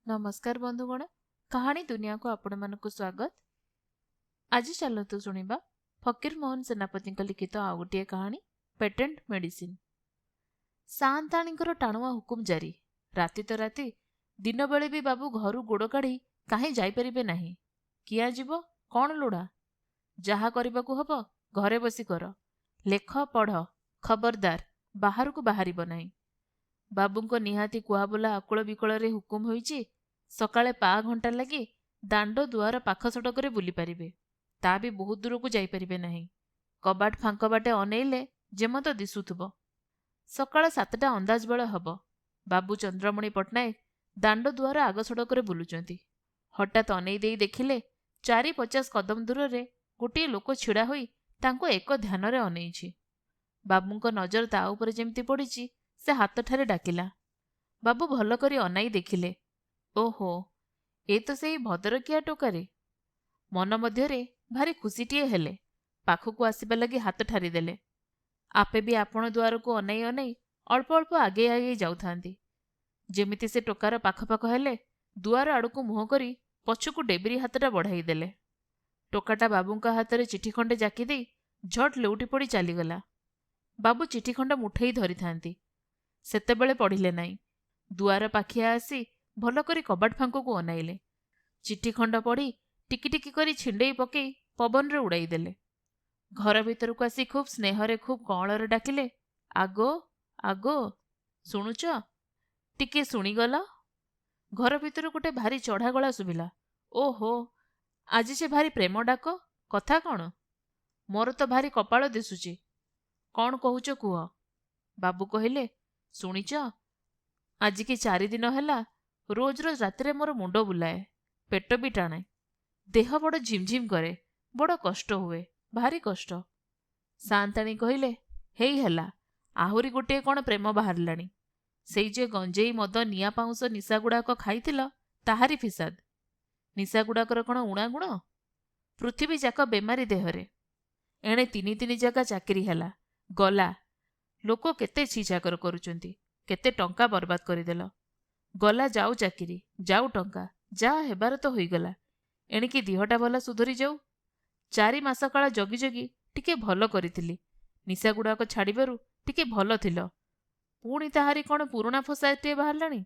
ନମସ୍କାର ବନ୍ଧୁଗଣ, କାହାଣୀ ଦୁନିଆକୁ ଆପଣମାନଙ୍କୁ ସ୍ୱାଗତ। ଆଜି ଚାଲନ୍ତୁ ଶୁଣିବା ଫକୀର ମୋହନ ସେନାପତିଙ୍କ ଲିଖିତ ଆଉ ଗୋଟିଏ କାହାଣୀ, ପେଟେଣ୍ଟ ମେଡିସିନ। ସାଆନ୍ତାଣୀଙ୍କର ଟାଣୁଆ ହୁକୁମ ଜାରି। ରାତି ତ ରାତି, ଦିନବେଳେ ବି ବାବୁ ଘରୁ ଗୋଡ଼ କାଢ଼ି କାହିଁ ଯାଇପାରିବେ ନାହିଁ। କିଆଁ ଯିବ, କ'ଣ ଲୋଡ଼ା? ଯାହା କରିବାକୁ ହବ ଘରେ ବସି କର, ଲେଖ, ପଢ଼, ଖବରଦାର ବାହାରକୁ ବାହାରିବ ନାହିଁ। ବାବୁଙ୍କ ନିହାତି କୁହାବୋଲା ଆକୁଳ ବିକଳରେ ହୁକୁମ ହୋଇଛି, ସକାଳେ ପା ଘଣ୍ଟା ଲାଗି ଦାଣ୍ଡ ଦୁଆର ପାଖ ସଡ଼କରେ ବୁଲିପାରିବେ, ତା ବି ବହୁତ ଦୂରକୁ ଯାଇପାରିବେ ନାହିଁ। କବାଟ ଫାଙ୍କ ବାଟେ ଅନେଇଲେ ଯେମନ୍ତ ଦିଶୁଥିବ। ସକାଳ 7ଟା ଅନ୍ଦାଜ ବେଳ ହବ। ବାବୁ ଚନ୍ଦ୍ରମଣି ପଟ୍ଟନାୟକ ଦାଣ୍ଡ ଦୁଆର ଆଗ ସଡ଼କରେ ବୁଲୁଛନ୍ତି। ହଠାତ୍ ଅନେଇ ଦେଇ ଦେଖିଲେ 40-50 କଦମ ଦୂରରେ ଗୋଟିଏ ଲୋକ ଛିଡ଼ା ହୋଇ ତାଙ୍କୁ ଏକ ଧ୍ୟାନରେ ଅନେଇଛି। ବାବୁଙ୍କ ନଜର ତା ଉପରେ ଯେମିତି ପଡ଼ିଛି, ସେ ହାତଠାରେ ଡାକିଲା। ବାବୁ ଭଲ କରି ଅନାଇ ଦେଖିଲେ, ଓହୋ, ଏ ତ ସେଇ ଭଦରକିଆ ଟୋକାରେ। ମନ ମଧ୍ୟରେ ଭାରି ଖୁସିଟିଏ ହେଲେ। ପାଖକୁ ଆସିବା ଲାଗି ହାତ ଠାରିଦେଲେ। ଆପେ ବି ଆପଣ ଦୁଆରକୁ ଅନାଇ ଅନାଇ ଅଳ୍ପ ଅଳ୍ପ ଆଗେଇ ଆଗେଇ ଯାଉଥାନ୍ତି। ଯେମିତି ସେ ଟୋକାର ପାଖ ପାଖ ହେଲେ, ଦୁଆର ଆଡ଼କୁ ମୁହଁ କରି ପଛକୁ ଡେବିରି ହାତଟା ବଢ଼ାଇ ଦେଲେ। ଟୋକାଟା ବାବୁଙ୍କ ହାତରେ ଚିଠି ଖଣ୍ଡେ ଜାକି ଦେଇ ଝଟ୍ ଲେଉଟି ପଡ଼ି ଚାଲିଗଲା। ବାବୁ ଚିଠି ଖଣ୍ଡ ମୁଠେଇ ଧରିଥାନ୍ତି, ସେତେବେଳେ ପଢ଼ିଲେ ନାହିଁ। ଦୁଆର ପାଖିଆ ଆସି ଭଲ କରି କବାଟ ଫାଙ୍କକୁ ଅନାଇଲେ। ଚିଠି ଖଣ୍ଡ ପଢ଼ି ଟିକି ଟିକି କରି ଛିଣ୍ଡେଇ ପକେଇ ପବନରେ ଉଡ଼ାଇ ଦେଲେ। ଘର ଭିତରକୁ ଆସି ଖୁବ୍ ସ୍ନେହରେ ଖୁବ୍ କଅଁଳରେ ଡାକିଲେ, ଆଗୋ ଆଗୋ, ଶୁଣୁଛ? ଟିକେ ଶୁଣିଗଲ? ଘର ଭିତରୁ ଗୋଟେ ଭାରି ଚଢ଼ା ଗଳା ଶୁଭିଲା, ଓହୋ, ଆଜି ସେ ଭାରି ପ୍ରେମ ଡାକ। କଥା କ'ଣ? ମୋର ତ ଭାରି କପାଳ ଦିଶୁଛି। କ'ଣ କହୁଛ କୁହ? ବାବୁ କହିଲେ, ଶୁଣିଛ, ଆଜିକି 4 ଦିନ ହେଲା ରୋଜ ରୋଜ ରାତିରେ ମୋର ମୁଣ୍ଡ ବୁଲାଏ, ପେଟ ବି ଟାଣେ, ଦେହ ବଡ଼ ଝିମଝିମ କରେ, ବଡ଼ କଷ୍ଟ ହୁଏ, ଭାରି କଷ୍ଟ। ସାଆନ୍ତାଣୀ କହିଲେ, ହେଇ ହେଲା, ଆହୁରି ଗୋଟିଏ କ'ଣ ପ୍ରେମ ବାହାରିଲାଣି। ସେଇ ଯେ ଗଞ୍ଜେଇ ମଦ ନିଆଁ ପାଉଁଶ ନିଶାଗୁଡ଼ାକ ଖାଇଥିଲ, ତାହାରି ଫିସାଦ। ନିଶାଗୁଡ଼ାକର କ'ଣ ଊଣା ଗୁଣ? ପୃଥିବୀ ଯାକ ବେମାରୀ ଦେହରେ। ଏଣେ 3 ଜାଗା ଚାକିରି ହେଲା, ଗଲା। ଲୋକ କେତେ ଛି ଛାକର କରୁଛନ୍ତି, କେତେ ଟଙ୍କା ବର୍ବାଦ କରିଦେଲ। ଗଲା, ଯାଉ ଚାକିରି, ଯାଉ ଟଙ୍କା, ଯାହା ହେବାର ତ ହୋଇଗଲା। ଏଣିକି ଦିହଟା ଭଲା ସୁଧରି ଯାଉ। 4 ମାସ କାଳ ଜଗି ଜଗି ଟିକେ ଭଲ କରିଥିଲି, ନିଶାଗୁଡ଼ାକ ଛାଡ଼ିବାରୁ ଟିକେ ଭଲ ଥିଲ। ପୁଣି ତାହାରି କ'ଣ ପୁରୁଣା ଫସାଟିଏ ବାହାରିଲାଣି?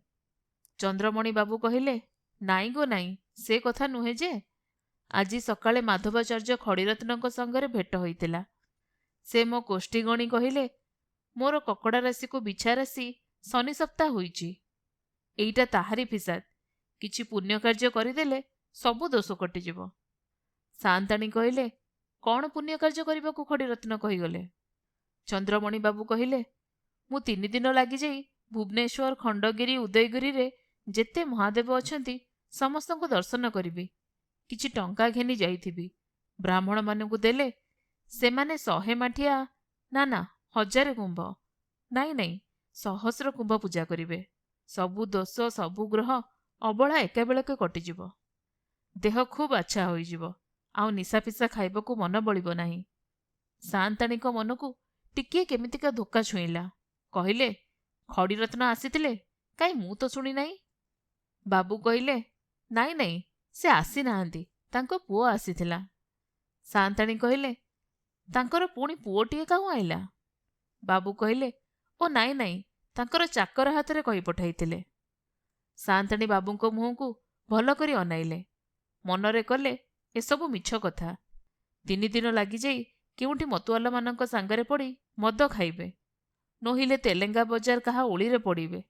ଚନ୍ଦ୍ରମଣି ବାବୁ କହିଲେ, ନାଇଁ ଗୋ ନାଇଁ, ସେ କଥା ନୁହେଁ ଯେ। ଆଜି ସକାଳେ ମାଧବାଚାର୍ଯ୍ୟ ଖଡ଼ିରତ୍ନଙ୍କ ସାଙ୍ଗରେ ଭେଟ ହୋଇଥିଲା। ସେ ମୋ କୋଷ୍ଠୀ ଗଣି କହିଲେ, ମୋର କକଡ଼ା ରାଶିକୁ ବିଛା ରାଶି ଶନି ସପ୍ତାହ ହୋଇଛି। ଏଇଟା ତାହାରି ଫିସାଦ। କିଛି ପୁଣ୍ୟ କାର୍ଯ୍ୟ କରିଦେଲେ ସବୁ ଦୋଷ କଟିଯିବ। ସାଆନ୍ତାଣୀ କହିଲେ, କ'ଣ ପୁଣ୍ୟ କାର୍ଯ୍ୟ କରିବାକୁ ଖଡ଼ିରତ୍ନ କହିଗଲେ? ଚନ୍ଦ୍ରମଣି ବାବୁ କହିଲେ, ମୁଁ 3 ଦିନ ଲାଗିଯାଇ ଭୁବନେଶ୍ୱର, ଖଣ୍ଡଗିରି, ଉଦୟଗିରିରେ ଯେତେ ମହାଦେବ ଅଛନ୍ତି ସମସ୍ତଙ୍କୁ ଦର୍ଶନ କରିବି। କିଛି ଟଙ୍କା ଘେନି ଯାଇଥିବି। ବ୍ରାହ୍ମଣମାନଙ୍କୁ ଦେଲେ ସେମାନେ 100 ମାଠିଆ, ନା ନା 1000 କୁମ୍ଭ, ନାଇଁ ନାଇଁ 1000 କୁମ୍ଭ ପୂଜା କରିବେ। ସବୁ ଦୋଷ, ସବୁ ଗ୍ରହ ଅବଳା ଏକାବେଳକେ କଟିଯିବ। ଦେହ ଖୁବ୍ ଆଚ୍ଛା ହୋଇଯିବ। ଆଉ ନିଶା ଫିସା ଖାଇବାକୁ ମନ ବଳିବ ନାହିଁ। ସାଆନ୍ତାଣୀଙ୍କ ମନକୁ ଟିକିଏ କେମିତିକା ଧୋକା ଛୁଇଁଲା। କହିଲେ, ଖଡ଼ିରତ୍ନ ଆସିଥିଲେ? କାହିଁ ମୁଁ ତ ଶୁଣି ନାହିଁ। ବାବୁ କହିଲେ, ନାଇଁ ନାଇଁ, ସେ ଆସିନାହାନ୍ତି, ତାଙ୍କ ପୁଅ ଆସିଥିଲା। ସାଆନ୍ତାଣୀ କହିଲେ, ତାଙ୍କର ପୁଣି ପୁଅଟିଏ କାହୁଁ ଆଇଲା? ବାବୁ କହିଲେ, ଓ ନାଇଁ ନାଇଁ, ତାଙ୍କର ଚାକର ହାତରେ କହି ପଠାଇଥିଲେ। ସାଆନ୍ତାଣୀ ବାବୁଙ୍କ ମୁହଁକୁ ଭଲ କରି ଅନାଇଲେ। ମନରେ କଲେ, ଏସବୁ ମିଛ କଥା। 3 ଦିନ ଲାଗିଯାଇ କେଉଁଠି ମତୁଆଲମାନଙ୍କ ସାଙ୍ଗରେ ପଡ଼ି ମଦ ଖାଇବେ, ନୋହିଲେ ତେଲେଙ୍ଗା ବଜାର କାହା ଓଳିରେ ପଡ଼ିବେ।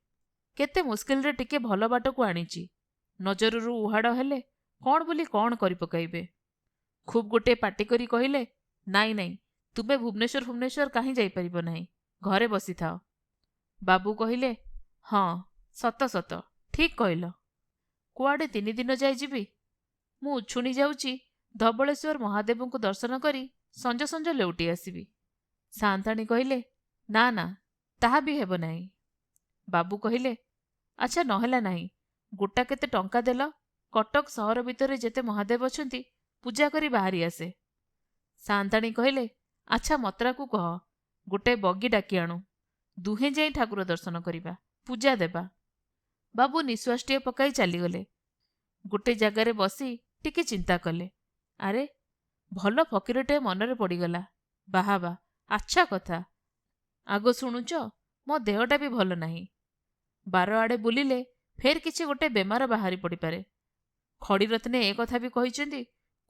କେତେ ମୁସ୍କିଲରେ ଟିକେ ଭଲ ବାଟକୁ ଆଣିଛି, ନଜରରୁ ଉହାଡ଼ ହେଲେ କ'ଣ ବୋଲି କ'ଣ କରି ପକାଇବେ। ଖୁବ୍ ଗୋଟିଏ ପାଟି କରି କହିଲେ, ନାଇଁ ନାଇଁ, ତୁମେ ଭୁବନେଶ୍ୱର ଭୁବନେଶ୍ୱର କାହିଁ ଯାଇପାରିବ ନାହିଁ, ଘରେ ବସିଥାଅ। ବାବୁ କହିଲେ, ହଁ ସତ ସତ, ଠିକ୍ କହିଲ। କୁଆଡ଼େ 3 ଦିନ ଯାଏ ଯିବି? ମୁଁ ଉଛୁଣି ଯାଉଛି ଧବଳେଶ୍ୱର ମହାଦେବଙ୍କୁ ଦର୍ଶନ କରି ସଞ୍ଜ ସଞ୍ଜ ଲେଉଟି ଆସିବି। ସାଆନ୍ତାଣୀ କହିଲେ, ନା ନା, ତାହା ବି ହେବ ନାହିଁ। ବାବୁ କହିଲେ, ଆଚ୍ଛା ନହେଲା ନାହିଁ, ଗୋଟା କେତେ ଟଙ୍କା ଦେଲ, କଟକ ସହର ଭିତରେ ଯେତେ ମହାଦେବ ଅଛନ୍ତି ପୂଜା କରି ବାହାରି ଆସେ। ସାଆନ୍ତାଣୀ କହିଲେ, ଆଚ୍ଛା ମତ୍ରାକୁ କହ ଗୋଟେ ବଗି ଡାକି ଆଣୁ, ଦୁହେଁ ଯାଇ ଠାକୁର ଦର୍ଶନ କରିବା, ପୂଜା ଦେବା। ବାବୁ ନିଶ୍ୱାସଟିଏ ପକାଇ ଚାଲିଗଲେ। ଗୋଟେ ଜାଗାରେ ବସି ଟିକେ ଚିନ୍ତା କଲେ। ଆରେ, ଭଲ ଫକୀରଟିଏ ମନରେ ପଡ଼ିଗଲା। ବାହାବା, ଆଚ୍ଛା କଥା। ଆଗ ଶୁଣୁଛ, ମୋ ଦେହଟା ବି ଭଲ ନାହିଁ। ବାରଆଡ଼େ ବୁଲିଲେ ଫେର୍ କିଛି ଗୋଟେ ବେମାର ବାହାରି ପଡ଼ିପାରେ। ଖଡ଼ିରତ୍ନେ ଏ କଥା ବି କହିଛନ୍ତି,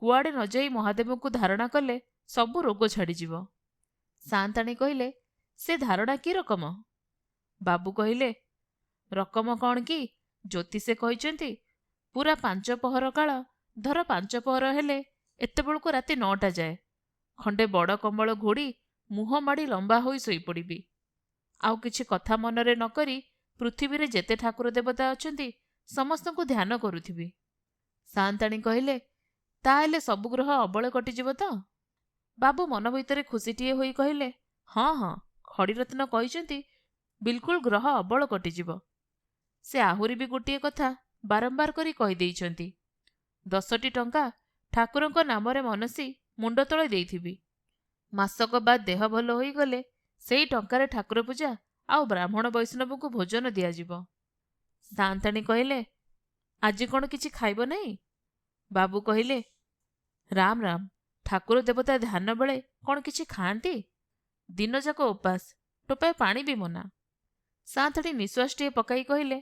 କୁଆଡ଼େ ନ ଯାଇ ମହାଦେବଙ୍କୁ ଧାରଣା କଲେ ସବୁ ରୋଗ ଛାଡ଼ିଯିବ। ସାଆନ୍ତାଣୀ କହିଲେ, ସେ ଧାରଣା କି ରକମ? ବାବୁ କହିଲେ, ରକମ କ'ଣ କି, ଜ୍ୟୋତିଷେ କହିଛନ୍ତି ପୁରା 5 ପହର କାଳ, ଧର 5 ପହର ହେଲେ ଏତେବେଳକୁ ରାତି 9ଟା ଯାଏ ଖଣ୍ଡେ ବଡ଼ କମ୍ବଳ ଘୋଡ଼ି ମୁହଁ ମାଡ଼ି ଲମ୍ବା ହୋଇ ଶୋଇପଡ଼ିବି। ଆଉ କିଛି କଥା ମନରେ ନ କରି ପୃଥିବୀରେ ଯେତେ ଠାକୁର ଦେବତା ଅଛନ୍ତି ସମସ୍ତଙ୍କୁ ଧ୍ୟାନ କରୁଥିବି। ସାଆନ୍ତାଣୀ କହିଲେ, ତାହେଲେ ସବୁ ଗ୍ରହ ଅବଳ କଟିଯିବ ତ? ବାବୁ ମନ ଭିତରେ ଖୁସିଟିଏ ହୋଇ କହିଲେ, ହଁ ହଁ, ଖଡ଼ିରତ୍ନ କହିଛନ୍ତି ବିଲକୁଲ ଗ୍ରହ ଅବଳ କଟିଯିବ। ସେ ଆହୁରି ବି ଗୋଟିଏ କଥା ବାରମ୍ବାର କରି କହିଦେଇଛନ୍ତି, 10ଟି ଟଙ୍କା ଠାକୁରଙ୍କ ନାମରେ ମନସି ମୁଣ୍ଡ ତଳେ ଦେଇଥିବି। ମାସକ ବାଦ ଦେହ ଭଲ ହୋଇଗଲେ ସେଇ ଟଙ୍କାରେ ଠାକୁର ପୂଜା ଆଉ ବ୍ରାହ୍ମଣ ବୈଷ୍ଣବଙ୍କୁ ଭୋଜନ ଦିଆଯିବ। ସାଆନ୍ତାଣୀ କହିଲେ, ଆଜି କ'ଣ କିଛି ଖାଇବ ନାହିଁ? ବାବୁ କହିଲେ, ରାମ ରାମ, ଠାକୁର ଦେବତା ଧ୍ୟାନ ବେଳେ କ'ଣ କିଛି ଖାଆନ୍ତି? ଦିନଯାକ ଉପାସ, ଟୋପାଏ ପାଣି ବି ମନା। ସାଆନ୍ତାଣୀ ନିଶ୍ୱାସଟିଏ ପକାଇ କହିଲେ,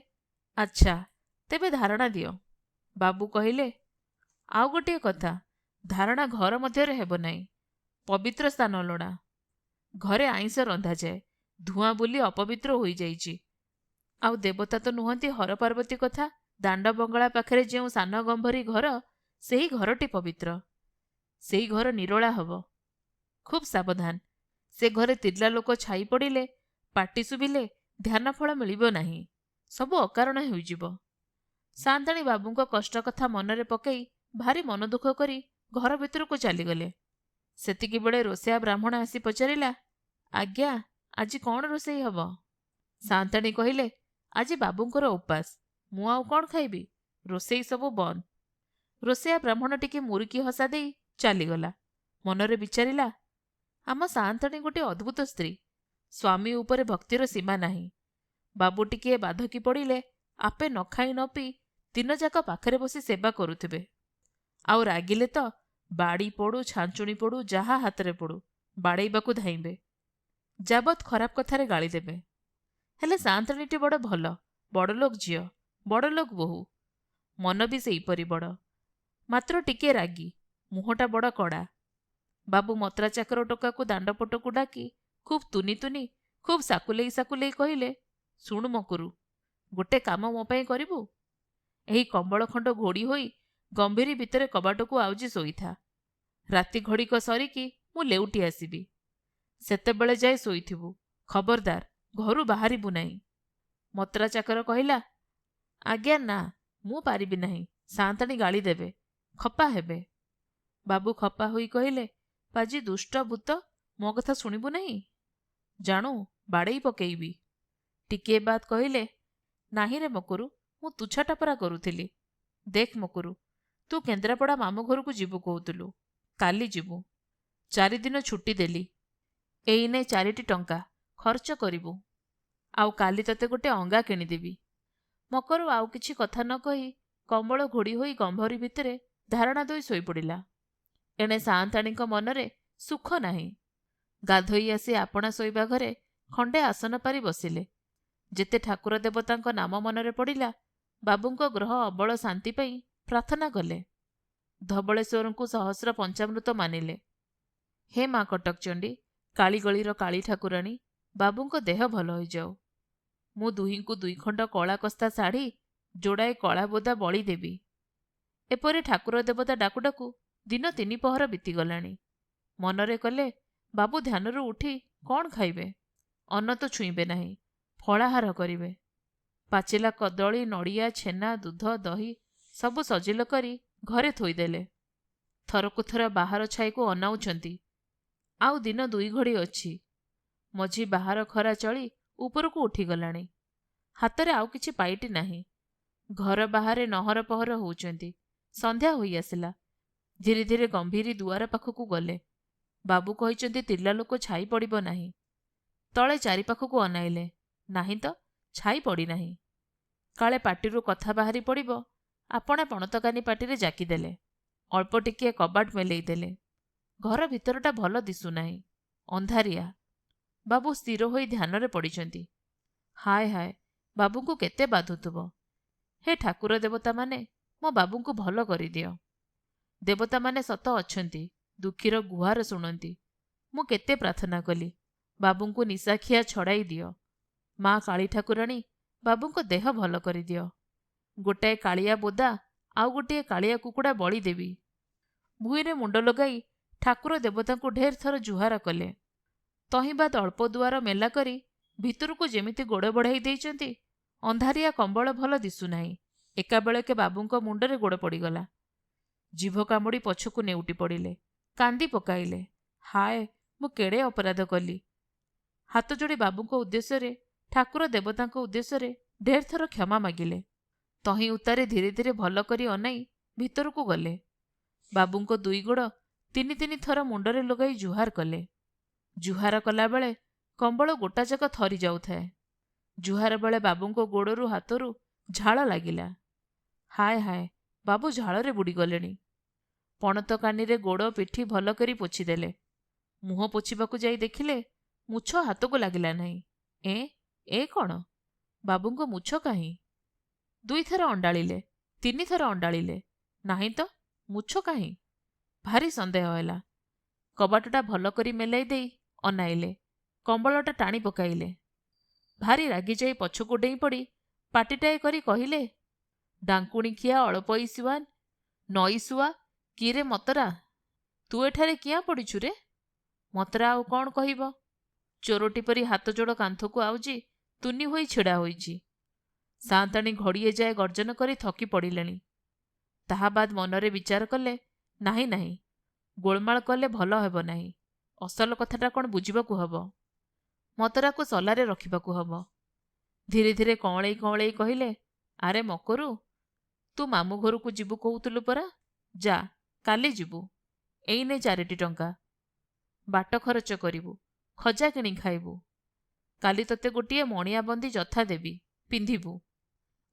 ଆଚ୍ଛା, ତେବେ ଧାରଣା ଦିଅ। ବାବୁ କହିଲେ, ଆଉ ଗୋଟିଏ କଥା, ଧାରଣା ଘର ମଧ୍ୟରେ ହେବ ନାହିଁ, ପବିତ୍ର ସ୍ଥାନ ଲୋଡ଼ା। ଘରେ ଆଇଁଷ ରନ୍ଧାଯାଏ, ଧୂଆଁ ବୁଲି ଅପବିତ୍ର ହୋଇଯାଇଛି। ଆଉ ଦେବତା ତ ନୁହନ୍ତି ହର ପାର୍ବତୀ କଥା, ଦାଣ୍ଡ ବଙ୍ଗଳା ପାଖରେ ଯେଉଁ ସାନ ଗମ୍ଭରୀ ଘର, ସେହି ଘରଟି ପବିତ୍ର, ସେଇ ଘର ନିରୋଳା ହବ। ଖୁବ୍ ସାବଧାନ, ସେ ଘରେ ତିର୍ଲା ଲୋକ ଛାଇ ପଡ଼ିଲେ, ପାଟି ଶୁଭିଲେ ଧ୍ୟାନ ଫଳ ମିଳିବ ନାହିଁ, ସବୁ ଅକାରଣ ହୋଇଯିବ। ସାଆନ୍ତାଣୀ ବାବୁଙ୍କ କଷ୍ଟ କଥା ମନରେ ପକାଇ ଭାରି ମନ ଦୁଃଖ କରି ଘର ଭିତରକୁ ଚାଲିଗଲେ। ସେତିକିବେଳେ ରୋଷେୟା ବ୍ରାହ୍ମଣ ଆସି ପଚାରିଲା, ଆଜ୍ଞା, ଆଜି କ'ଣ ରୋଷେଇ ହବ? ସାଆନ୍ତାଣୀ କହିଲେ, ଆଜି ବାବୁଙ୍କର ଉପାସ, ମୁଁ ଆଉ କ'ଣ ଖାଇବି, ରୋଷେଇ ସବୁ ବନ୍ଦ। ରୋଷେୟା ବ୍ରାହ୍ମଣ ଟିକେ ମୁରୁକି ହସା ଦେଇ ଚାଲିଗଲା। ମନରେ ବିଚାରିଲା, ଆମ ସାଆନ୍ତାଣୀ ଗୋଟିଏ ଅଦ୍ଭୁତ ସ୍ତ୍ରୀ, ସ୍ୱାମୀ ଉପରେ ଭକ୍ତିର ସୀମା ନାହିଁ। ବାବୁ ଟିକିଏ ବାଧକି ପଡ଼ିଲେ ଆପେ ନ ଖାଇ ନ ପିଇ ଦିନଯାକ ପାଖରେ ବସି ସେବା କରୁଥିବେ। ଆଉ ରାଗିଲେ ତ ବାଡ଼ି ପଡ଼ୁ, ଛାଞ୍ଚୁଣି ପଡ଼ୁ, ଯାହା ହାତରେ ପଡ଼ୁ ବାଡ଼େଇବାକୁ ଧାଇଁବେ, ଯାବତ୍ ଖରାପ କଥାରେ ଗାଳି ଦେବେ। ହେଲେ ସାଆନ୍ତାଣୀଟି ବଡ଼ ଭଲ, ବଡ଼ଲୋକ ଝିଅ, ବଡ଼ଲୋକ ବୋହୂ, ମନ ବି ସେହିପରି ବଡ଼, ମାତ୍ର ଟିକିଏ ରାଗି, ମୁହଁଟା ବଡ଼ କଡ଼ା। ବାବୁ ମତ୍ରା ଚାକର ଟୋକାକୁ ଦାଣ୍ଡପଟକୁ ଡାକି ଖୁବ୍ ତୁନି ତୁନି, ଖୁବ୍ ସାକୁଲେଇ ସାକୁଲେଇ କହିଲେ, ଶୁଣୁ ମକୁରୁ, ଗୋଟେ କାମ ମୋ ପାଇଁ କରିବୁ? ଏହି କମ୍ବଳ ଖଣ୍ଡ ଘୋଡ଼ି ହୋଇ ଗମ୍ଭୀରୀ ଭିତରେ କବାଟକୁ ଆଉଜି ଶୋଇଥା। ରାତି ଘଡ଼ିକ ସରିକି ମୁଁ ଲେଉଟି ଆସିବି, ସେତେବେଳେ ଯାଏ ଶୋଇଥିବୁ, ଖବରଦାର ଘରୁ ବାହାରିବୁ ନାହିଁ। ମତ୍ରା ଚାକର କହିଲା, ଆଜ୍ଞା ନା, ମୁଁ ପାରିବି ନାହିଁ, ସାଆନ୍ତାଣୀ ଗାଳି ଦେବେ, ଖପା ହେବେ। ବାବୁ ଖପା ହୋଇ କହିଲେ, ପାଜି ଦୁଷ୍ଟ ଭୂତ, ମୋ କଥା ଶୁଣିବୁ ନାହିଁ? ଜାଣୁ ବାଡ଼େଇ ପକେଇବି। ଟିକିଏ ବାଦ କହିଲେ, ନାହିଁରେ ମକୁରୁ, ମୁଁ ତୁଚ୍ଛାଟା ପରା କରୁଥିଲି। ଦେଖ ମକୁରୁ, ତୁ କେନ୍ଦ୍ରାପଡ଼ା ମାମୁଁ ଘରକୁ ଯିବୁ କହୁଥିଲୁ, କାଲି ଯିବୁ, 4 ଦିନ ଛୁଟି ଦେଲି, ଏଇନେ 4ଟି ଟଙ୍କା ଖର୍ଚ୍ଚ କରିବୁ, ଆଉ କାଲି ତତେ ଗୋଟେ ଅଙ୍ଗା କିଣିଦେବି। ମକରୁ ଆଉ କିଛି କଥା ନ କହି କମ୍ବଳ ଘୋଡ଼ି ହୋଇ ଗମ୍ଭରୀ ଭିତରେ ଧାରଣା ଦେଇ ଶୋଇପଡ଼ିଲା। ଏଣେ ସାଆନ୍ତାଣୀଙ୍କ ମନରେ ସୁଖ ନାହିଁ। ଗାଧୋଇ ଆସି ଆପଣା ଶୋଇବା ଘରେ ଖଣ୍ଡେ ଆସନ ପାରି ବସିଲେ। ଯେତେ ଠାକୁର ଦେବତାଙ୍କ ନାମ ମନରେ ପଡ଼ିଲା, ବାବୁଙ୍କ ଗ୍ରହ ଅବଳ ଶାନ୍ତି ପାଇଁ ପ୍ରାର୍ଥନା କଲେ। ଧବଳେଶ୍ୱରଙ୍କୁ ସହସ୍ର ପଞ୍ଚାମୃତ ମାନିଲେ। ହେ ମା କଟକଚଣ୍ଡୀ, କାଳିଗଳିର କାଳୀ ଠାକୁରାଣୀ, ବାବୁଙ୍କ ଦେହ ଭଲ ହୋଇଯାଉ। ମୁଁ ଦୁହିଁଙ୍କୁ 2 ଖଣ୍ଡ କଳା କସ୍ତା ଶାଢ଼ୀ, ଯୋଡ଼ାଏ କଳା ବୋଦା ବଳି ଦେବି। ଏପରି ଠାକୁର ଦେବତା ଡାକୁ ଡାକୁ ଦିନ 3 ପହର ବିତିଗଲାଣି। ମନରେ କଲେ, ବାବୁ ଧ୍ୟାନରୁ ଉଠି କ'ଣ ଖାଇବେ? ଅନ୍ନ ତ ଛୁଇଁବେ ନାହିଁ, ଫଳାହାର କରିବେ। ପାଚିଲା କଦଳୀ, ନଡ଼ିଆ, ଛେନା, ଦୁଧ, ଦହି ସବୁ ସଜିଲ କରି ଘରେ ଥୋଇଦେଲେ। ଥରକୁ ଥର ବାହାର ଛାଇକୁ ଅନାଉଛନ୍ତି। ଆଉ ଦିନ 2 ଘଡ଼ି ଅଛି। ମଝି ବାହାର ଖରା ଚଳି ଉପରକୁ ଉଠିଗଲାଣି। ହାତରେ ଆଉ କିଛି ପାଇଟି ନାହିଁ। ଘର ବାହାରେ ନହର ପହର ହେଉଛନ୍ତି। ସନ୍ଧ୍ୟା ହୋଇଆସିଲା। ଧୀରେ ଧୀରେ ଗମ୍ଭୀରୀ ଦୁଆର ପାଖକୁ ଗଲେ। ବାବୁ କହିଛନ୍ତି ତିର୍ଲା ଲୋକ ଛାଇ ପଡ଼ିବ ନାହିଁ। ତଳେ ଚାରିପାଖକୁ ଅନାଇଲେ, ନାହିଁ ତ ଛାଇ ପଡ଼ିନାହିଁ। କାଳେ ପାଟିରୁ କଥା ବାହାରି ପଡ଼ିବ, ଆପଣା ପଣତକାନି ପାଟିରେ ଜାକିଦେଲେ। ଅଳ୍ପ ଟିକିଏ କବାଟ ମେଲେଇ ଦେଲେ। ଘର ଭିତରଟା ଭଲ ଦିଶୁନାହିଁ, ଅନ୍ଧାରିଆ। ବାବୁ ସ୍ଥିର ହୋଇ ଧ୍ୟାନରେ ପଡ଼ିଛନ୍ତି। ହାୟ ହାୟ, ବାବୁଙ୍କୁ କେତେ ବାଧୁଥିବ। ହେ ଠାକୁର ଦେବତାମାନେ, ମୋ ବାବୁଙ୍କୁ ଭଲ କରିଦିଅ। ଦେବତାମାନେ ସତ ଅଛନ୍ତି, ଦୁଃଖୀର ଗୁହାର ଶୁଣନ୍ତି। ମୁଁ କେତେ ପ୍ରାର୍ଥନା କଲି, ବାବୁଙ୍କୁ ନିଶାଖିଆ ଛଡ଼ାଇ ଦିଅ। ମା କାଳୀ ଠାକୁରାଣୀ, ବାବୁଙ୍କ ଦେହ ଭଲ କରିଦିଅ। ଗୋଟାଏ କାଳିଆ ବୋଦା ଆଉ ଗୋଟିଏ କାଳିଆ କୁକୁଡ଼ା ବଳି ଦେବି। ଭୂଇଁରେ ମୁଣ୍ଡ ଲଗାଇ ଠାକୁର ଦେବତାଙ୍କୁ ଢେର ଥର ଜୁହାର କଲେ। ତହିଁ ବାଦ ଅଳ୍ପ ଦୁଆର ମେଲା କରି ଭିତରକୁ ଯେମିତି ଗୋଡ଼ ବଢ଼ାଇ ଦେଇଛନ୍ତି, ଅନ୍ଧାରିଆ କମ୍ବଳ ଭଲ ଦିଶୁନାହିଁ। ଏକାବେଳକେ ବାବୁଙ୍କ ମୁଣ୍ଡରେ ଗୋଡ଼ ପଡ଼ିଗଲା। ଜିଭ କାମୁଡ଼ି ପଛକୁ ନେଉଟି ପଡ଼ିଲେ, କାନ୍ଦି ପକାଇଲେ। ହାୟ, ମୁଁ କେଡ଼େ ଅପରାଧ କଲି। ହାତ ଯୋଡ଼ି ବାବୁଙ୍କ ଉଦ୍ଦେଶ୍ୟରେ, ଠାକୁର ଦେବତାଙ୍କ ଉଦ୍ଦେଶ୍ୟରେ ଢେର ଥର କ୍ଷମା ମାଗିଲେ। ତହିଁ ଉତ୍ତାରେ ଧୀରେ ଧୀରେ ଭଲ କରି ଅନାଇ ଭିତରକୁ ଗଲେ। ବାବୁଙ୍କ ଦୁଇ ଗୋଡ଼ ତିନି ତିନି ଥର ମୁଣ୍ଡରେ ଲଗାଇ ଜୁହାର କଲେ। ଜୁହାର କଲାବେଳେ କମ୍ବଳ ଗୋଟାଯାକ ଥରି ଯାଉଥାଏ। ଜୁହାର ବେଳେ ବାବୁଙ୍କ ଗୋଡ଼ରୁ ହାତରୁ ଝାଳ ଲାଗିଲା। ହାୟ ହାୟ, ବାବୁ ଝାଳରେ ବୁଡ଼ିଗଲେଣି। ପଣତ କାନିରେ ଗୋଡ଼ ପିଠି ଭଲ କରି ପୋଛିଦେଲେ। ମୁହଁ ପୋଛିବାକୁ ଯାଇ ଦେଖିଲେ ମୁଛ ହାତକୁ ଲାଗିଲା ନାହିଁ। ଏ ଏ କ'ଣ, ବାବୁଙ୍କ ମୁଛ କାହିଁ? ଦୁଇଥର ଅଣ୍ଡାଳିଲେ, ତିନିଥର ଅଣ୍ଡାଳିଲେ, ନାହିଁ ତ, ମୁଛ କାହିଁ? ଭାରି ସନ୍ଦେହ ହେଲା। କବାଟଟା ଭଲ କରି ମେଲାଇ ଦେଇ ଅନାଇଲେ, କମ୍ବଳଟା ଟାଣି ପକାଇଲେ। ଭାରି ରାଗିଯାଇ ପଛକୁ ଡେଇଁ ପଡ଼ି ପାଟିଟାଏ କରି କହିଲେ, ଡାଙ୍କୁଣିଖିଆ ଅଳପଇଶୁଆ ନଈଶୁଆ, କିରେ ମତରା, ତୁ ଏଠାରେ କିଆଁ ପଡ଼ିଛୁ ରେ? ମତରା ଆଉ କ'ଣ କହିବ? ଚୋରଟି ପରି ହାତଯୋଡ଼ କାନ୍ଥକୁ ଆଉଜି ତୁନି ହୋଇ ଛିଡ଼ା ହୋଇଛି। ସାଆନ୍ତାଣୀ ଘଡ଼ିଏ ଯାଏ ଗର୍ଜନ କରି ଥକି ପଡ଼ିଲେଣି। ତାହା ବାଦ ମନରେ ବିଚାର କଲେ, ନାହିଁ ନାହିଁ, ଗୋଳମାଳ କଲେ ଭଲ ହେବ ନାହିଁ। ଅସଲ କଥାଟା କ'ଣ ବୁଝିବାକୁ ହବ। ମତରାକୁ ସଲାରେ ରଖିବାକୁ ହବ। ଧୀରେ ଧୀରେ କଅଁଳେଇ କଅଁଳେଇ କହିଲେ, ଆରେ ମକରୁ, ତୁ ମାମୁଁ ଘରକୁ ଯିବୁ କହୁଥିଲୁ ପରା, ଯା, କାଲି ଯିବୁ। ଏଇନେ 4ଟି ଟଙ୍କା, ବାଟ ଖରଚ କରିବୁ, ଖଜା କିଣି ଖାଇବୁ। କାଲି ତୋତେ ଗୋଟିଏ ମଣିଆବନ୍ଦି ଯଥା ଦେବି, ପିନ୍ଧିବୁ।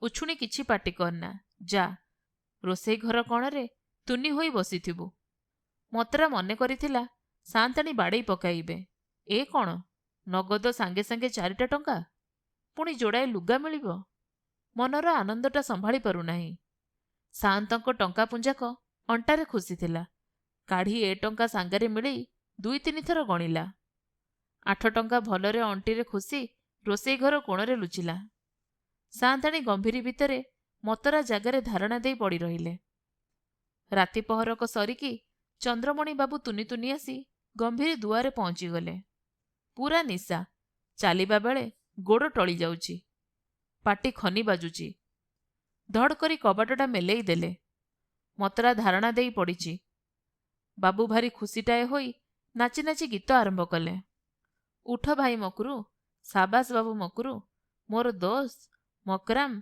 ଉଛୁଣି କିଛି ପାଟି କରନା, ଯା, ରୋଷେଇ ଘର କଣରେ ତୁନି ହୋଇ ବସିଥିବୁ। ମତରା ମନେ କରିଥିଲା ସାଆନ୍ତାଣୀ ବାଡ଼େଇ ପକାଇବେ। ଏ କ'ଣ, ନଗଦ ସାଙ୍ଗେ ସାଙ୍ଗେ 4ଟା ଟଙ୍କା, ପୁଣି ଯୋଡ଼ାଏ ଲୁଗା ମିଳିବ। ମନର ଆନନ୍ଦଟା ସମ୍ଭାଳି ପାରୁନାହିଁ। ସାଆନ୍ତଙ୍କ ଟଙ୍କା ପୁଞ୍ଜାକ ଅଣ୍ଟାରେ ଖୁସିଥିଲା। କାଢ଼ି ଏ ଟଙ୍କା ସାଙ୍ଗରେ ମିଳେଇ 2-3 ଥର ଗଣିଲା। 8 ଟଙ୍କା ଭଲରେ ଅଣ୍ଟିରେ ଖୁସି ରୋଷେଇ ଘର କୋଣରେ ଲୁଚିଲା। ସାଆନ୍ତାଣୀ ଗମ୍ଭୀରୀ ଭିତରେ ମତରା ଜାଗାରେ ଧାରଣା ଦେଇ ପଡ଼ି ରହିଲେ। ରାତି ପହରକ ସରିକି ଚନ୍ଦ୍ରମଣି ବାବୁ ତୁନି ତୁନି ଆସି ଗମ୍ଭୀରୀ ଦୁଆରେ ପହଞ୍ଚିଗଲେ। ପୁରା ନିଶା, ଚାଲିବା ବେଳେ ଗୋଡ଼ ଟଳି ଯାଉଛି, ପାଟି ଖନି ବାଜୁଛି। ଧଡ଼ କରି କବାଟଟା ମେଲେଇ ଦେଲେ। ମତରା ଧାରଣା ଦେଇ ପଡ଼ିଛି। ବାବୁ ଭାରି ଖୁସିଟାଏ ହୋଇ ନାଚି ନାଚି ଗୀତ ଆରମ୍ଭ କଲେ। ଉଠ ଭାଇ ମକରୁ, ସାବାସ ବାବୁ ମକରୁ, ମୋର ଦୋସ୍ତ ମକରାମ,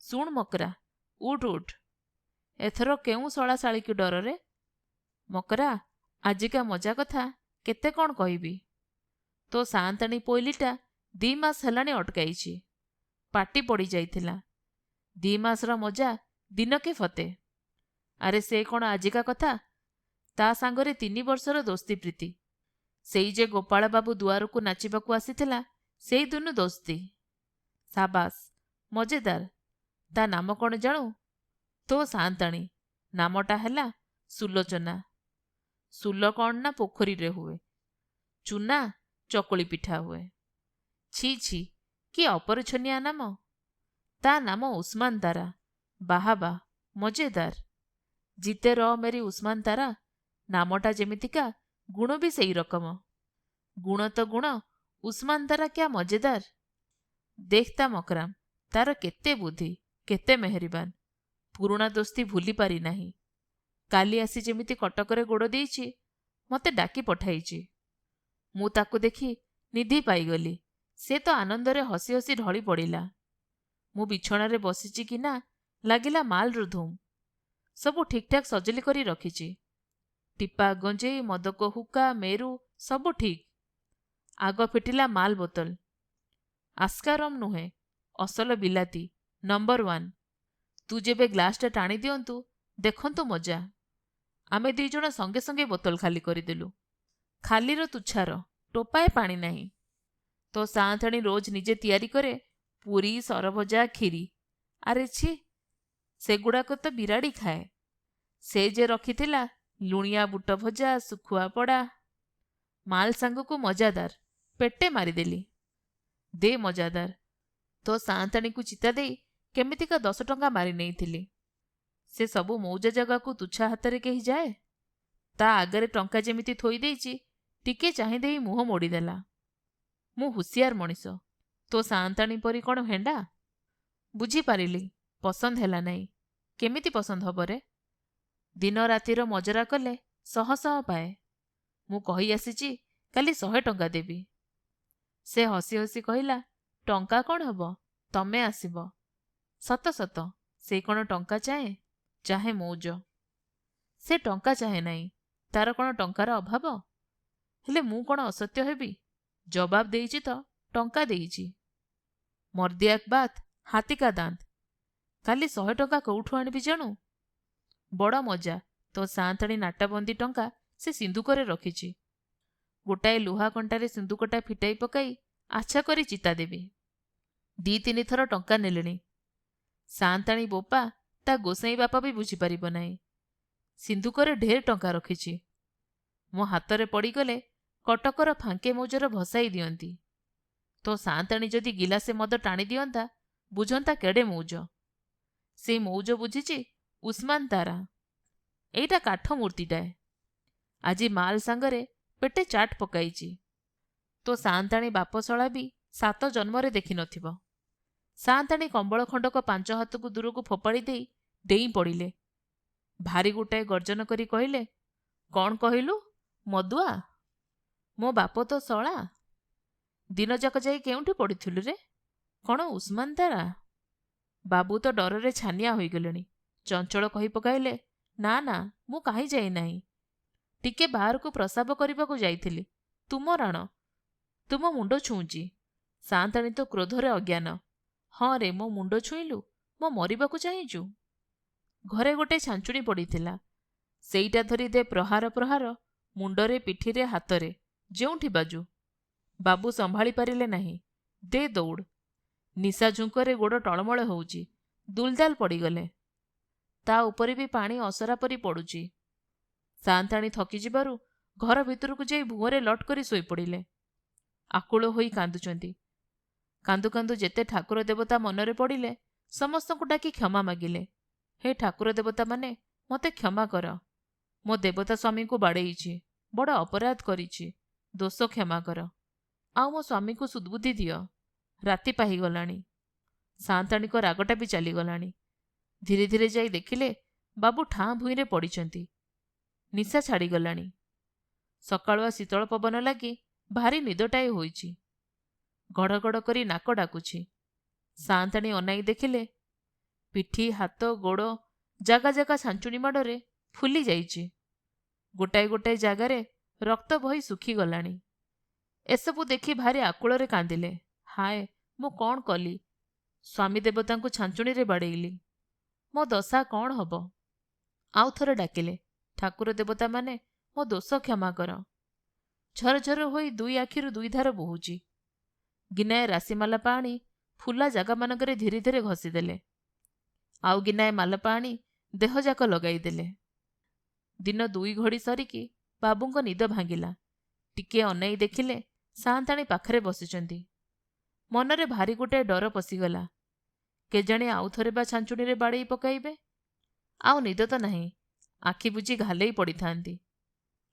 ଶୁଣ ମକରା, ଉଠ ଉଠ, ଏଥର କେଉଁ ଶଳା ଶାଳୀକି ଡରରେ? ମକରା, ଆଜିକା ମଜା କଥା କେତେ କ'ଣ କହିବି। ତୋ ସାଆନ୍ତାଣୀ ପୋଇଲିଟା 2 ମାସ ହେଲାଣି ଅଟକାଇଛି, ପାଟି ପଡ଼ିଯାଇଥିଲା। 2 ମାସର ମଜା ଦିନକେ ଫତେ। ଆରେ ସେ କ'ଣ ଆଜିକା କଥା? ତା ସାଙ୍ଗରେ 3 ବର୍ଷର ଦୋସ୍ତି ପ୍ରୀତି। ସେଇ ଯେ ଗୋପାଳବାବୁ ଦୁଆରକୁ ନାଚିବାକୁ ଆସିଥିଲା, ସେଇ ଦିନୁ ଦୋସ୍ତି। ସାବାସ, ମଜେଦାର। ତା ନାମ କ'ଣ ଜାଣୁ? ତୋ ସାଆନ୍ତାଣୀ ନାମଟା ହେଲା ସୁଲୋଚନା। ସୁଲ କ'ଣ ନା ପୋଖରୀରେ ହୁଏ, ଚୁନା ଚକୁଳି ପିଠା ହୁଏ। ଛି ଛି, କି ଅପରିଛନିଆ ନାମ। ତା ନାମ ଉସ୍ମାନ ତାରା। ବାହାବା, ମଜେଦାର। ଜିତେ ର ମେରି ଉସ୍ମାନ ତାରା। ନାମଟା ଯେମିତିକା, ଗୁଣ ବି ସେଇ ରକମ। ଗୁଣ ତ ଗୁଣ, ଉସ୍ମାନ ତାରା କ୍ୟା ମଜେଦାର। ଦେଖ ତା ମକରାମ, ତାର କେତେ ବୁଦ୍ଧି, କେତେ ମେହେରିବାନ। ପୁରୁଣା ଦୋସ୍ତି ଭୁଲି ପାରିନାହିଁ। କାଲି ଆସି ଯେମିତି କଟକରେ ଗୋଡ଼ ଦେଇଛି, ମତେ ଡାକି ପଠାଇଛି। ମୁଁ ତାକୁ ଦେଖି ନିଧି ପାଇଗଲି। ସେ ତ ଆନନ୍ଦରେ ହସି ହସି ଢଳି ପଡ଼ିଲା। ମୁଁ ବିଛଣାରେ ବସିଛି କି ନା, ଲାଗିଲା ମାଲରୁ ଧୁମ୍। ସବୁ ଠିକ୍ଠାକ୍ ସଜଲି କରି ରଖିଛି। ଟିପା, ଗଞ୍ଜେଇ, ମଦକ ହୁକା, ମେରୁ ସବୁ ଠିକ୍। ଆଗ ଫିଟିଲା ମାଲ ବୋତଲ। ଆସ୍କାରମ୍ ନୁହେଁ, ଅସଲ ବିଲାତି, ନମ୍ବର 1। ତୁ ଯେବେ ଗ୍ଲାସଟା ଟାଣି ଦିଅନ୍ତୁ, ଦେଖନ୍ତୁ ମଜା। ଆମେ 2 ଜଣ ସଙ୍ଗେ ସଙ୍ଗେ ବୋତଲ ଖାଲି କରିଦେଲୁ। ଖାଲିର ତୁଚ୍ଛାର, ଟୋପାଏ ପାଣି ନାହିଁ। ତୋ ସାଆନ୍ତାଣୀ ରୋଜ ନିଜେ ତିଆରି କରେ ପୁରୀ, ସରଭଜା, କ୍ଷୀରି। ଆରେ ଛି, ସେଗୁଡ଼ାକ ତ ବିରାଡ଼ି ଖାଏ। ସେ ଯେ ରଖିଥିଲା ଲୁଣିଆ ବୁଟ ଭଜା, ଶୁଖୁଆ ପଡ଼ା, ମାଲ ସାଙ୍ଗକୁ ମଜାଦାର। ପେଟେ ମାରିଦେଲି। ଦେ ମଜାଦାର। ତୋ ସାଆନ୍ତାଣୀକୁ ଚିତା ଦେଇ କେମିତିକା 10 ଟଙ୍କା ମାରି ନେଇଥିଲି। ସେ ସବୁ ମଉଜା ଜାଗାକୁ ତୁଚ୍ଛା ହାତରେ କେହି ଯାଏ? ତା ଆଗରେ ଟଙ୍କା ଯେମିତି ଥୋଇ ଦେଇଛି, ଟିକେ ଚାହିଁ ଦେଇ ମୁହଁ ମୋଡ଼ିଦେଲା। ମୁଁ ହୁସିଆର ମଣିଷ, ତୋ ସାଆନ୍ତାଣୀ ପରି କ'ଣ ହେଣ୍ଡା? ବୁଝିପାରିଲି, ପସନ୍ଦ ହେଲା ନାହିଁ। କେମିତି ପସନ୍ଦ ହବରେ? ଦିନ ରାତିର ମଜରା କଲେ ଶହ ଶହ ପାଏ। ମୁଁ କହି ଆସିଛି କାଲି 100 ଟଙ୍କା ଦେବି। ସେ ହସି ହସି କହିଲା, ଟଙ୍କା କ'ଣ ହବ, ତମେ ଆସିବ। ସତ ସତ, ସେ କ'ଣ ଟଙ୍କା ଚାହେଁ? ଚାହେଁ ମଉଜ। ସେ ଟଙ୍କା ଚାହେଁ ନାହିଁ, ତାର କ'ଣ ଟଙ୍କାର ଅଭାବ? ହେଲେ ମୁଁ କ'ଣ ଅସତ୍ୟ ହେବି? ଜବାବ ଦେଇଛି ତ ଟଙ୍କା ଦେଇଛି। ମର୍ଦିଆକ ବାତ ହାତିକା ଦାନ୍ତ। କାଲି 100 ଟଙ୍କା କୋଉଠୁ ଆଣିବି ଜାଣୁ? ବଡ଼ ମଜା, ତୋ ସାଆନ୍ତାଣୀ ନାଟାବନ୍ଦୀ ଟଙ୍କା ସେ ସିନ୍ଧୁକରେ ରଖିଛି। ଗୋଟାଏ ଲୁହା କଣ୍ଟାରେ ସିନ୍ଧୁକଟା ଫିଟାଇ ପକାଇ ଆଚ୍ଛା କରି ଚିତା ଦେବି। 2-3 ଥର ଟଙ୍କା ନେଲେଣି। ସାଆନ୍ତାଣୀ ବୋପା ତା ଗୋସାଇଁ ବାପା ବି ବୁଝିପାରିବ ନାହିଁ। ସିନ୍ଧୁକରେ ଢେର ଟଙ୍କା ରଖିଛି। ମୋ ହାତରେ ପଡ଼ିଗଲେ କଟକର ଫାଙ୍କେ ମୌଜର ଭସାଇ ଦିଅନ୍ତି। ତୋ ସାଆନ୍ତାଣୀ ଯଦି ଗିଲାସେ ମଦ ଟାଣି ଦିଅନ୍ତା, ବୁଝନ୍ତା କେଡ଼େ ମୌଜ। ସେ ମୌଜ ବୁଝିଛି ଉସ୍ମାନ ତାରା। ଏଇଟା କାଠ ମୂର୍ତ୍ତିଟାଏ। ଆଜି ମାଲ ସାଙ୍ଗରେ ପେଟେ ଚାଟ୍ ପକାଇଛି। ତୋ ସାଆନ୍ତାଣୀ ବାପ ଶଳା ବି 7 ଜନ୍ମରେ ଦେଖିନଥିବ। ସାଆନ୍ତାଣୀ କମ୍ବଳ ଖଣ୍ଡକ 5 ହାତକୁ ଦୂରକୁ ଫୋପାଡ଼ି ଦେଇ ଡେଇଁ ପଡ଼ିଲେ। ଭାରି ଗୋଟାଏ ଗର୍ଜନ କରି କହିଲେ, କଣ କହିଲୁ ମଦୁଆ? ମୋ ବାପ ତ ଶଳା। ଦିନଯାକ ଯାଇ କେଉଁଠି ପଡ଼ିଥିଲୁ ରେ? କଣ ଉସ୍ମାନ ତାରା? ବାବୁ ତ ଡରରେ ଛାନିଆ ହୋଇଗଲେଣି। ଚଞ୍ଚଳ କହି ପକାଇଲେ, ନା ନା, ମୁଁ କାହିଁ ଯାଇନାହିଁ। ଟିକେ ବାହାରକୁ ପ୍ରସାବ କରିବାକୁ ଯାଇଥିଲି। ତୁମ ରାଣ, ତୁମ ମୁଣ୍ଡ ଛୁଉଁଛି। ସାଆନ୍ତାଣୀ ତ କ୍ରୋଧରେ ଅଜ୍ଞାନ। ହଁ ରେ, ମୋ ମୁଣ୍ଡ ଛୁଇଁଲୁ? ମୋ ମରିବାକୁ ଚାହିଁଛୁ? ଘରେ ଗୋଟେ ଛାଞ୍ଚୁଣି ପଡ଼ିଥିଲା, ସେଇଟା ଧରି ଦେ ପ୍ରହାର ପ୍ରହାର, ମୁଣ୍ଡରେ, ପିଠିରେ, ହାତରେ, ଯେଉଁଠି ବାଜୁ। ବାବୁ ସମ୍ଭାଳି ପାରିଲେ ନାହିଁ। ଦେ ଦୌଡ଼। ନିଶା ଝୁଙ୍କରେ ଗୋଡ଼ ଟଳମଳ ହେଉଛି। ଦୁଲଦାଲ ପଡ଼ିଗଲେ। ତା ଉପରେ ବି ପାଣି ଅସରା ପରି ପଡ଼ୁଛି। ସାଆନ୍ତାଣୀ ଥକିଯିବାରୁ ଘର ଭିତରକୁ ଯାଇ ଭୁଅଁରେ ଲଟ କରି ଶୋଇପଡ଼ିଲେ। ଆକୁଳ ହୋଇ କାନ୍ଦୁଛନ୍ତି। କାନ୍ଦୁ କାନ୍ଦୁ ଯେତେ ଠାକୁର ଦେବତା ମନରେ ପଡ଼ିଲେ ସମସ୍ତଙ୍କୁ ଡାକି କ୍ଷମା ମାଗିଲେ। ହେ ଠାକୁର ଦେବତାମାନେ, ମୋତେ କ୍ଷମା କର। ମୋ ଦେବତା ସ୍ୱାମୀଙ୍କୁ ବାଡ଼େଇଛି, ବଡ଼ ଅପରାଧ କରିଛି, ଦୋଷ କ୍ଷମା କର। ଆଉ ମୋ ସ୍ୱାମୀଙ୍କୁ ସୁଦ୍ବୁଦ୍ଧି ଦିଅ। ରାତି ପାହିଗଲାଣି। ସାଆନ୍ତାଣୀଙ୍କ ରାଗଟା ବି ଚାଲିଗଲାଣି। ଧୀରେ ଧୀରେ ଯାଇ ଦେଖିଲେ ବାବୁ ଠାଁ ଭୂଇଁରେ ପଡ଼ିଛନ୍ତି। ନିଶା ଛାଡ଼ିଗଲାଣି। ସକାଳୁଆ ଶୀତଳ ପବନ ଲାଗି ଭାରି ନିଦଟାଏ ହୋଇଛି। ଘଡ଼ଘଡ଼ କରି ନାକ ଡାକୁଛି। ସାଆନ୍ତାଣୀ ଅନାଇ ଦେଖିଲେ ପିଠି, ହାତ, ଗୋଡ଼ ଜାଗା ଜାଗା ଛାଞ୍ଚୁଣି ମାଡ଼ରେ ଫୁଲି ଯାଇଛି। ଗୋଟାଏ ଗୋଟାଏ ଜାଗାରେ ରକ୍ତ ବହି ଶୁଖିଗଲାଣି। ଏସବୁ ଦେଖି ଭାରି ଆକୁଳରେ କାନ୍ଦିଲେ। ହାୟ, ମୁଁ କ'ଣ କଲି? ସ୍ୱାମୀ ଦେବତାଙ୍କୁ ଛାଞ୍ଚୁଣିରେ ବାଡ଼େଇଲି। ମୋ ଦଶା କ'ଣ ହବ? ଆଉ ଥରେ ଡାକିଲେ, ଠାକୁର ଦେବତାମାନେ, ମୋ ଦୋଷ କ୍ଷମା କର। ଝରଝର ହୋଇ 2 ଆଖିରୁ 2 ଧାର ବୋହୁଛି। ଗିନାଏ ରାଶିମାଲା ପାଣି ଫୁଲା ଜାଗାମାନଙ୍କରେ ଧୀରେ ଧୀରେ ଘଷିଦେଲେ। ଆଉ ଗିନାଏ ମାଲପା ଆଣି ଦେହଯାକ ଲଗାଇଦେଲେ। ଦିନ 2 ଘଡ଼ି ସରିକି ବାବୁଙ୍କ ନିଦ ଭାଙ୍ଗିଲା। ଟିକିଏ ଅନାଇ ଦେଖିଲେ ସାଆନ୍ତାଣୀ ପାଖରେ ବସିଛନ୍ତି। ମନରେ ଭାରି ଗୋଟାଏ ଡର ପଶିଗଲା। କେଜାଣି ଆଉ ଥରେ ବା ଛାଞ୍ଚୁଣିରେ ବାଡ଼େଇ ପକାଇବେ। ଆଉ ନିଦ ତ ନାହିଁ, ଆଖି ବୁଜି ଘାଲେଇ ପଡ଼ିଥାନ୍ତି।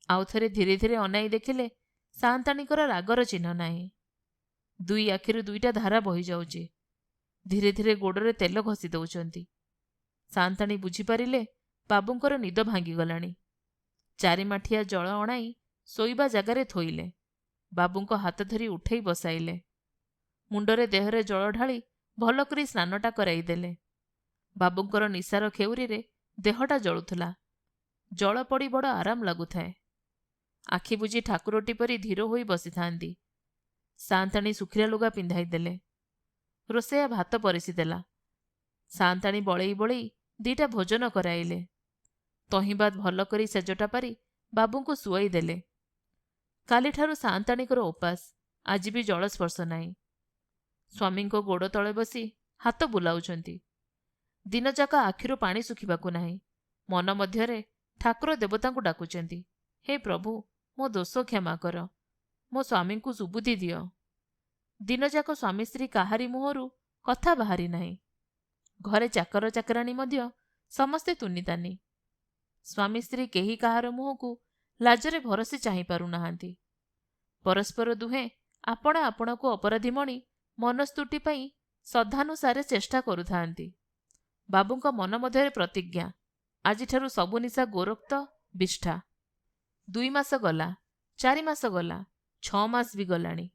ଆଉ ଥରେ ଧୀରେ ଧୀରେ ଅନାଇ ଦେଖିଲେ ସାଆନ୍ତାଣୀଙ୍କର ରାଗର ଚିହ୍ନ ନାହିଁ। 2 ଆଖିରୁ 2ଟା ଧାରା ବହିଯାଉଛି। ଧୀରେ ଧୀରେ ଗୋଡ଼ରେ ତେଲ ଘଷି ଦେଉଛନ୍ତି। ସାଆନ୍ତାଣୀ ବୁଝିପାରିଲେ ବାବୁଙ୍କର ନିଦ ଭାଙ୍ଗିଗଲାଣି। 4 ମାଠିଆ ଜଳ ଅଣାଇ ଶୋଇବା ଜାଗାରେ ଥୋଇଲେ। ବାବୁଙ୍କ ହାତ ଧରି ଉଠେଇ ବସାଇଲେ। ମୁଣ୍ଡରେ ଦେହରେ ଜଳ ଢାଳି ଭଲ କରି ସ୍ନାନଟା କରାଇଦେଲେ। ବାବୁଙ୍କର ନିଶାର ଖେଉରିରେ ଦେହଟା ଜଳୁଥିଲା। ଜଳ ପଡ଼ି ବଡ଼ ଆରାମ ଲାଗୁଥାଏ। ଆଖି ବୁଜି ଠାକୁରଟି ପରି ଧୀର ହୋଇ ବସିଥାନ୍ତି। ସାଆନ୍ତାଣୀ ଶୁଖିଲା ଲୁଗା ପିନ୍ଧାଇ ଦେଲେ। ରୋଷେଇଆ ଭାତ ପରସି ଦେଲା। ସାଆନ୍ତାଣୀ ବଳେଇ ବଳେଇ ଦିଟା ଭୋଜନ କରାଇଲେ। ତହିଁବାଦ ଭଲ କରି ସେଜଟା ପାରି ବାବୁଙ୍କୁ ଶୁଆଇ ଦେଲେ। କାଲିଠାରୁ ସାଆନ୍ତାଣୀଙ୍କର ଓପାସ, ଆଜି ବି ଜଳସ୍ପର୍ଶ ନାହିଁ। ସ୍ୱାମୀଙ୍କ ଗୋଡ଼ ତଳେ ବସି ହାତ ବୁଲାଉଛନ୍ତି। ଦିନଯାକ ଆଖିରୁ ପାଣି ଶୁଖିବାକୁ ନାହିଁ। ମନ ମଧ୍ୟରେ ଠାକୁର ଦେବତାଙ୍କୁ ଡାକୁଛନ୍ତି, ହେ ପ୍ରଭୁ, ମୋ ଦୋଷ କ୍ଷମା କର, ମୋ ସ୍ୱାମୀଙ୍କୁ ସୁବୁଦ୍ଧି ଦିଅ। ଦିନଯାକ ସ୍ୱାମୀ ସ୍ତ୍ରୀ କାହାରି ମୁହଁରୁ କଥା ବାହାରି ନାହିଁ। ଘରେ ଚାକର ଚାକରାଣୀ ମଧ୍ୟ ସମସ୍ତେ ତୁନିତାନି। ସ୍ୱାମୀ ସ୍ତ୍ରୀ କେହି କାହାର ମୁହଁକୁ ଲାଜରେ ଭରସି ଚାହିଁ ପାରୁନାହାନ୍ତି। ପରସ୍ପର ଦୁହେଁ ଆପଣା ଆପଣାକୁ ଅପରାଧୀ ମଣି ମନସ୍ତୁଟି ପାଇଁ ଶ୍ରଦ୍ଧାନୁସାରେ ଚେଷ୍ଟା କରୁଥାନ୍ତି। ବାବୁଙ୍କ ମନ ମଧ୍ୟରେ ପ୍ରତିଜ୍ଞା, ଆଜିଠାରୁ ସବୁ ନିଶା ଗୋରକ୍ତ ବିଷ୍ଠା। 2 ମାସ ଗଲା, 4 ମାସ ଗଲା, 6 ମାସ ବି ଗଲାଣି।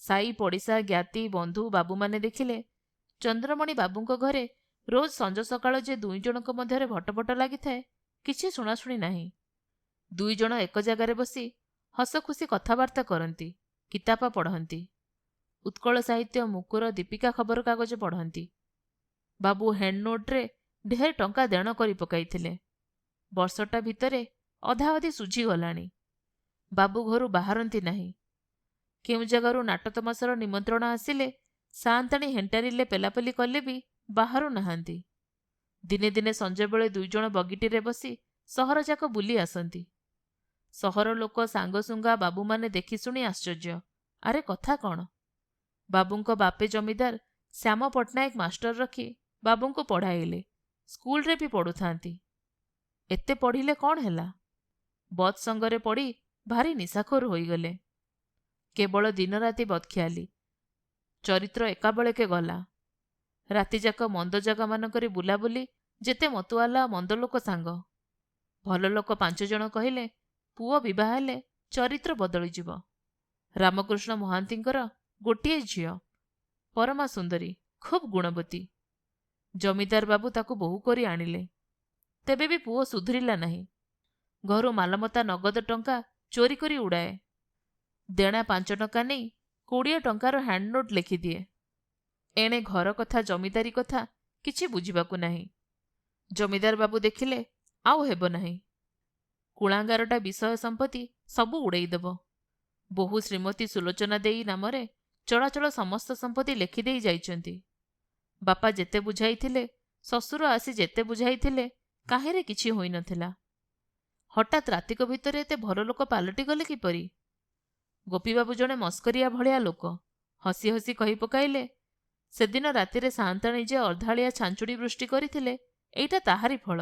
ସାଇ ପଡ଼ିଶା ଜ୍ଞାତି ବନ୍ଧୁ ବାବୁମାନେ ଦେଖିଲେ ଚନ୍ଦ୍ରମଣି ବାବୁଙ୍କ ଘରେ ରୋଜ ସଞ୍ଜ ସକାଳ ଯେ 2 ଜଣଙ୍କ ମଧ୍ୟରେ ଭଟଭଟ ଲାଗିଥାଏ, କିଛି ଶୁଣାଶୁଣି ନାହିଁ। 2 ଜଣ ଏକ ଜାଗାରେ ବସି ହସଖୁସି କଥାବାର୍ତ୍ତା କରନ୍ତି, କିତାପ ପଢ଼ନ୍ତି, ଉତ୍କଳ ସାହିତ୍ୟ, ମୁକୁର, ଦୀପିକା ଖବରକାଗଜ ପଢ଼ନ୍ତି। ବାବୁ ହ୍ୟାଣ୍ଡନୋଟ୍ରେ ଢେର ଟଙ୍କା ଦେଣ କରି ପକାଇଥିଲେ। ବର୍ଷଟା ଭିତରେ ଅଧାଅଧି ଶୁଝିଗଲାଣି। ବାବୁ ଘରୁ ବାହାରନ୍ତି ନାହିଁ। କେଉଁ ଜାଗାରୁ ନାଟତମାସାର ନିମନ୍ତ୍ରଣ ଆସିଲେ ସାଆନ୍ତାଣୀ ହେଣ୍ଟାରିଲେ ପେଲାପେଲି କଲେ ବି ବାହାରୁ ନାହାନ୍ତି। ଦିନେ ଦିନେ ସଞ୍ଜବେଳେ 2 ଜଣ ବଗିଟିରେ ବସି ସହରଯାକ ବୁଲି ଆସନ୍ତି। ସହର ଲୋକ ସାଙ୍ଗସୁଙ୍ଗା ବାବୁମାନେ ଦେଖି ଶୁଣି ଆଶ୍ଚର୍ଯ୍ୟ, ଆରେ କଥା କ'ଣ? ବାବୁଙ୍କ ବାପେ ଜମିଦାର ଶ୍ୟାମ ପଟ୍ଟନାୟକ ମାଷ୍ଟର ରଖି ବାବୁଙ୍କୁ ପଢ଼ାଇଲେ, ସ୍କୁଲରେ ବି ପଢ଼ୁଥାନ୍ତି। ଏତେ ପଢ଼ିଲେ କ'ଣ ହେଲା? ବଦ୍ ସଙ୍ଗରେ ପଡ଼ି ଭାରି ନିଶାଖୋର ହୋଇଗଲେ। କେବଳ ଦିନରାତି ବଦଖିଆଲି, ଚରିତ୍ର ଏକାବେଳକେ ଗଲା। ରାତିଯାକ ମନ୍ଦ ଜାଗାମାନଙ୍କରେ ବୁଲାବୁଲି, ଯେତେ ମତୁଆଲା ମନ୍ଦ ଲୋକ ସାଙ୍ଗ। ଭଲ ଲୋକ 5 ଜଣ କହିଲେ ପୁଅ ବିବାହ ହେଲେ ଚରିତ୍ର ବଦଳିଯିବ। ରାମକୃଷ୍ଣ ମହାନ୍ତିଙ୍କର ଗୋଟିଏ ଝିଅ, ପରମା ସୁନ୍ଦରୀ, ଖୁବ୍ ଗୁଣବତୀ। ଜମିଦାର ବାବୁ ତାକୁ ବୋହୂ କରି ଆଣିଲେ। ତେବେ ବି ପୁଅ ସୁଧୁରିଲା ନାହିଁ। ଘରୁ ମାଲମତା ନଗଦ ଟଙ୍କା ଚୋରି କରି ଉଡ଼ାଏ। ଦେଣା 5 ଟଙ୍କା ନେଇ 20 ଟଙ୍କାର ହ୍ୟାଣ୍ଡନୋଟ୍ ଲେଖିଦିଏ। ଏଣେ ଘର କଥା ଜମିଦାରୀ କଥା କିଛି ବୁଝିବାକୁ ନାହିଁ। ଜମିଦାର ବାବୁ ଦେଖିଲେ ଆଉ ହେବ ନାହିଁ। କୁଳାଙ୍ଗାରଟା ବିଷୟ ସମ୍ପତ୍ତି ସବୁ ଉଡ଼େଇଦେବ। ବୋହୂ ଶ୍ରୀମତୀ ସୁଲୋଚନା ଦେଇ ନାମରେ ଚଳାଚଳ ସମସ୍ତ ସମ୍ପତ୍ତି ଲେଖିଦେଇ ଯାଇଛନ୍ତି। ବାପା ଯେତେ ବୁଝାଇଥିଲେ, ଶ୍ୱଶୁର ଆସି ଯେତେ ବୁଝାଇଥିଲେ, କାହିଁରେ କିଛି ହୋଇନଥିଲା। ହଠାତ୍ ରାତିକ ଭିତରେ ଏତେ ଭଲ ଲୋକ ପାଲଟିଗଲେ କିପରି? ଗୋପୀବାବୁ ଜଣେ ମସ୍କରିଆ ଭଳିଆ ଲୋକ, ହସି ହସି କହି ପକାଇଲେ, ସେଦିନ ରାତିରେ ସାଆନ୍ତାଣୀ ଯେ ଅର୍ଦ୍ଧାଳିଆ ଛାଞ୍ଚୁଡ଼ି ବୃଷ୍ଟି କରିଥିଲେ, ଏଇଟା ତାହାରି ଫଳ।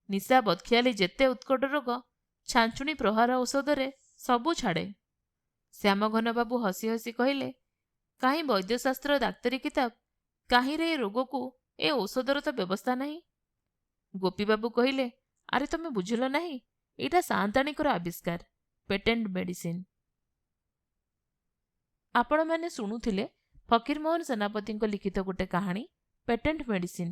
ନିଶା ବଦଖିଆଲି ଯେତେ ଉତ୍କଟ ରୋଗ, ଛାଞ୍ଚୁଣି ପ୍ରହାର ଔଷଧରେ ସବୁ ଛାଡ଼େ। ଶ୍ୟାମଘନ ବାବୁ ହସି ହସି କହିଲେ, କାହିଁ ବୈଦ୍ୟଶାସ୍ତ୍ର ଡାକ୍ତରୀ କିତାବ, କାହିଁରେ ଏ ରୋଗକୁ ଏ ଔଷଧର ତ ବ୍ୟବସ୍ଥା ନାହିଁ। ଗୋପୀବାବୁ କହିଲେ, ଆରେ ତମେ ବୁଝିଲ ନାହିଁ, ଏଇଟା ସାଆନ୍ତାଣୀଙ୍କର ଆବିଷ୍କାର, ପେଟେଣ୍ଟ ମେଡିସିନ। ଆପଣମାନେ ଶୁଣୁଥିଲେ ଫକୀରମୋହନ ସେନାପତିଙ୍କ ଲିଖିତ ଗୋଟେ କାହାଣୀ, ପେଟେଣ୍ଟ ମେଡିସିନ।